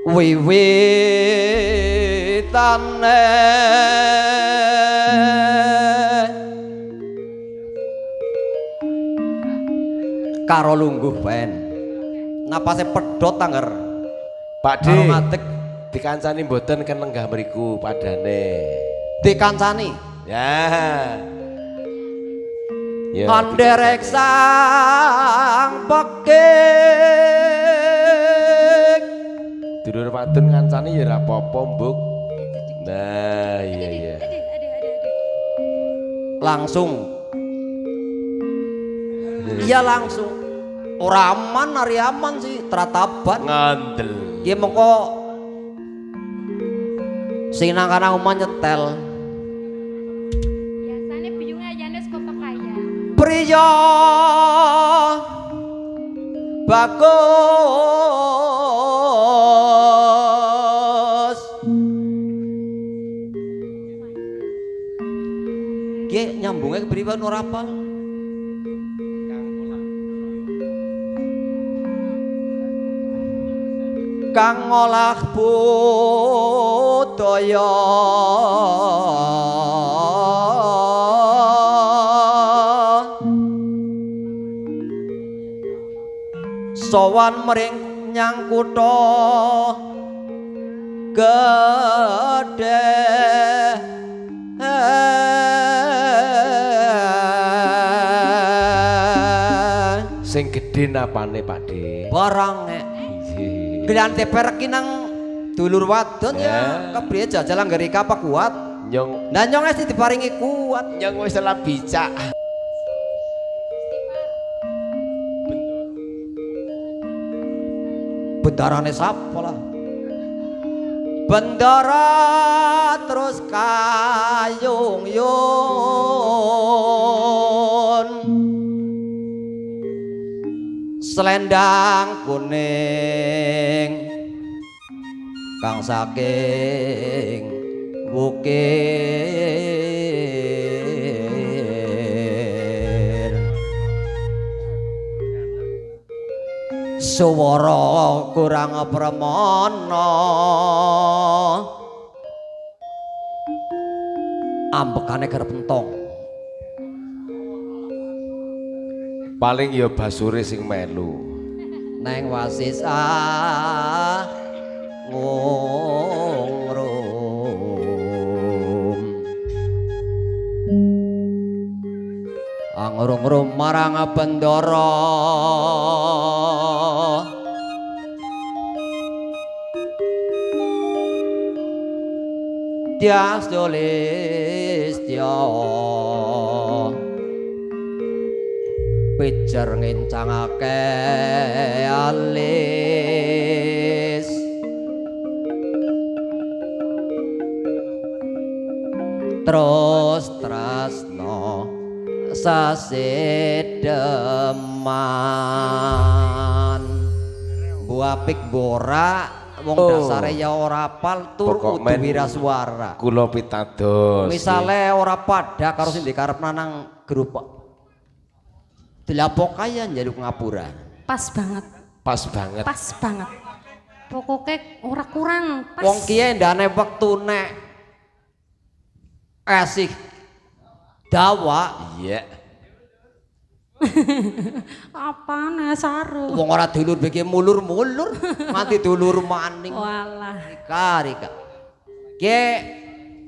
Wiwitane karo lungguh ben napase pedhot angger Pak D karo ngadeg dikancani mboten ken lenggah mriku padane dikancani ya ya anderek sang pekik dulur wadon ngancani ya ora apa-apa mbuk. Nah iya iya langsung iya langsung ora aman ari aman sih trataban ngandel ki mengko sing nang kana omah nyetel biasane biyunge ayane saka pekaya priya bagus ki nyambunge kepriwe ora apal. Kang ngolah budaya sowan mring nyang kutha gedhe sing gedhe napane Pak De barange Gelan teper nang dulur wadon ya kepriye jajal anggere apa kuat nyong nah nyong wis diparingi kuat nyong wis salah bicak bendarane sapa lah bendara terus kayung yun selendang kuning kang saking wukir suwara kurang pramana ambekane kerep entong paling ya basure sing melu neng wasis ngungrum angrung-rum marang bendara Dyah Sulistya pijer ngencangake alis terus tresno sasideman bu apik bora wong dasare ya ora apal tur kudu wirasuara kula pitados misale ora pada karo sing dikarepna nang grup dilapok kaya njaluk ngapura. Pas banget. Pas banget. Pas banget. Pokoknya ora kurang. Pas. Wong kiye ndane wektu nek esih dawa. Iya. Apane saru. Wong ora dulur beke mulur-mulur, nganti dulur maning. Walah. Rika, Rika. Kiye